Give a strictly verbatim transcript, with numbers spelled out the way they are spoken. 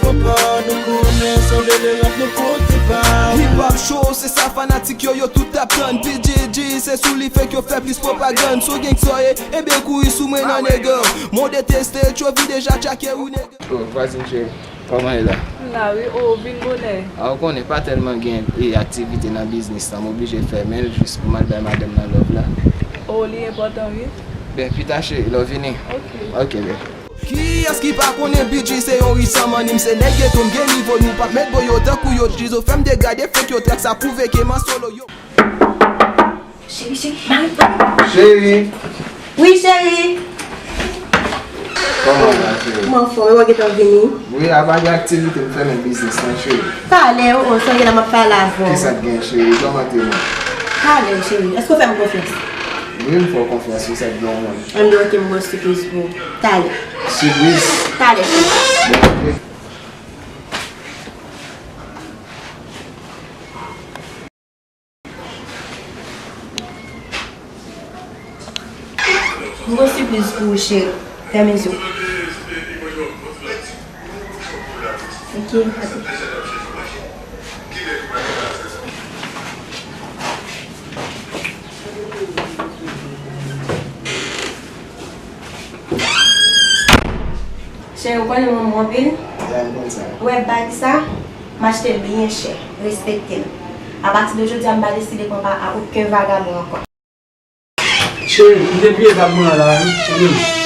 Pa nou konnen sa w vle rap nou kote pa. Hip Hop Show, se sa fanatik yo, yo tout ap tann. P G G, se sou li fèk yo fè plis pwopagann. Si w gen ksa w ye, ebyen kouri sou mwen nan nèg. Mwen deteste, Tchovi deja tchake ou nèg. Oh, vwazin cheri, kòman e la? M la wi, oh, vin bonè. A, ou konnen pa tèlman gen e, aktivite nan biznis lan, m oblije fèmen l jis pou m al bay madanm nan love la. Oh, li enpòtan wi. Ben, pita cheri, lè w vini. Ok. Ok, ben. Kiyès ki pa konnen B G se yon risan mannim, se nèg geto, m gen nivo, nou p ap met bo yo tankou yo, jizo fè m degade, fèk yo trak, sa pwouve ke m an solo yo. Cheri, cheri, mari, mari. Cheri. Wi, cheri. Kòman w ye, cheri? M anfòm, e w gentan vini? Wi, a pa gen aktivite, m fèmen biznis lan, cheri. Talè, o, o, sa w gen la, m ap pale avè w. Kisa k gen, cheri? Kòmante mwen. Talè, cheri. Èske w fè m konfyans? Wi, m fè w konfyans, wi, sa k gen, mwen. Ann, ok, m gen yon sipriz pou ou. Talè. Sipriz? Talè, cheri. Bon, ok. M gon sipriz pou ou, cheri. Fèmen zye w. Ok, atann. Cheri, ou konnen m renmen w anpil? Ya, m konn sa. Ou wè bag sa, m achte l byen chè. Respekte l. Apati de jodi a, m pa deside pran pa a okenn vagabon ankò. Cheri, m te bliye bag mwen an la, wi. Tanpri.